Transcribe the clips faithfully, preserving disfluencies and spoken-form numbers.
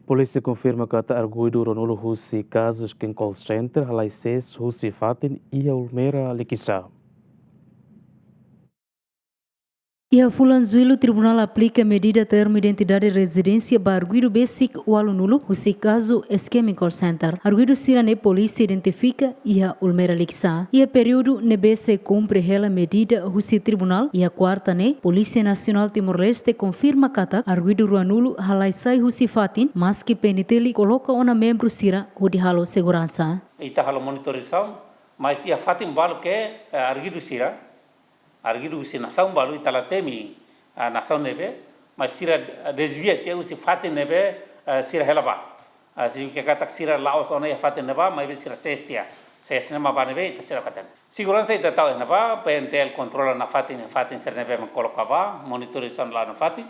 Polísia konfirma katak arguidu ruanulu husi kazu scam call center halai sees husi fatin iha Ulmera Likisá. Iha fulan Jullu, tribunál aplika medida termu identidade rezidénsia ba arguidu besik ualunulu husi kazu scam call center. Arguidu sira-ne'e polísia identifika iha Ulmera Likisá. Iha períodu ne'ebé sei kumpre hela medida husi tribunál, iha kuarta ne'e, Polísia Nasionál Timor-Leste konfirma katak arguidu ruanulu halai sai husi fatin, maski P N T L koloka ona membru sira hodi halo seguransa. Ita halo monitorizasaun, mas iha fatin balu ke, eh, arguidu sira, arguidu husi nasaun balu, ita la temi, ah, nasaun ne'ebé, mas sira, ah, dezvia tiha husi fatin ne'ebé, ah, sira hela ba. Ah, signifika katak sira la'ós ona iha fatin ne'ebá, maibé sira sees tiha. Sees ne'e mak ba ne'ebé, ita sira katen. Seguransa ita tau iha ne'ebá, P N T L kontrola nafatin, fatin sira ne'ebé mak koloka ba, monitorizasaun la'o nafatin,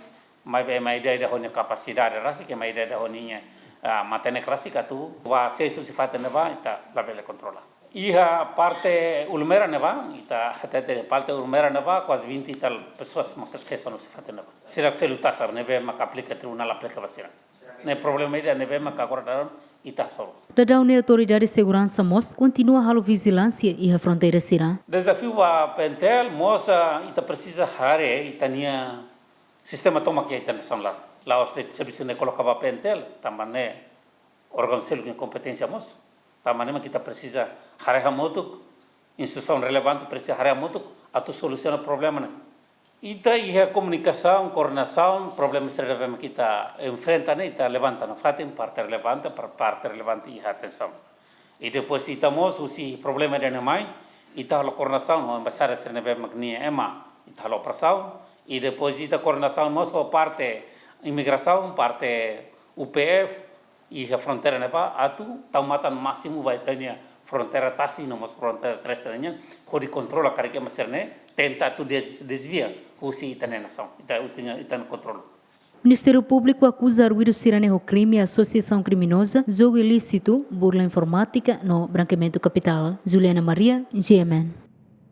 maibé ema ida-ida ho nia kapasidade rasik, ema ida-ida ho nia, ah, matenek rasik atu ba sees husi fatin ne'ebá, ita labele kontrola. Iha parte Ulmera ne'ebá, ita hatete parte Ulmera ne'ebá, kuaze vinte e tal pesoas mak sees ona husi fatin ne'ebá. Sira selu taxa ne'ebé mak aplika, tribunál aplika ba sira. Ne'e problema ida ne'ebé mak agora daudaun ita hasoru. Daudaun ne'e autoridade seguransa mós kontinua halo vijilánsia iha fronteira sira. Dezafiu ba P N T L mós, ah, ita presiza haree ita-nia sistema tomak iha ita-nia nasaun laran. La'ós de'it servisu ne'e koloka ba P N T L, tanba ne'e órgaun seluk nia kompeténsia mós. Tanba ne'e mak ita presiza haree hamutuk, instituisaun relevante presiza haree hamutuk atu solusiona problema ne'e. Ita iha komunikasaun, koordenasaun, problema sira ne'ebé mak ita enfrenta ne'e, ita levanta nafatin, parte relevante, par-, parte relevante iha atensaun. I depois ita mós husi problema ida-ne'e mai, ita halo koordenasaun ho embaixada sira ne'ebé mak nia ema, ita halo operasaun. I depois ita koordenasaun mós ho parte imigrasaun, parte U P F, iha fronteira ne'ebá, atu tau matan másimu ba ita-nia fronteira tasi no mós fronteira terrestre nian, hodi kontrola karik ema sira-ne'e tenta atu des-, dezvia husi ita-nia nasaun, ita, ita-nia, ita-nia kontrolu. Ministériu Públiku akuza arguidu sira-ne'e ho krime asosiasaun kriminoza, jogu ilísitu, burla informátika no brankeamentu kapitál. Juliana Maria, G M N.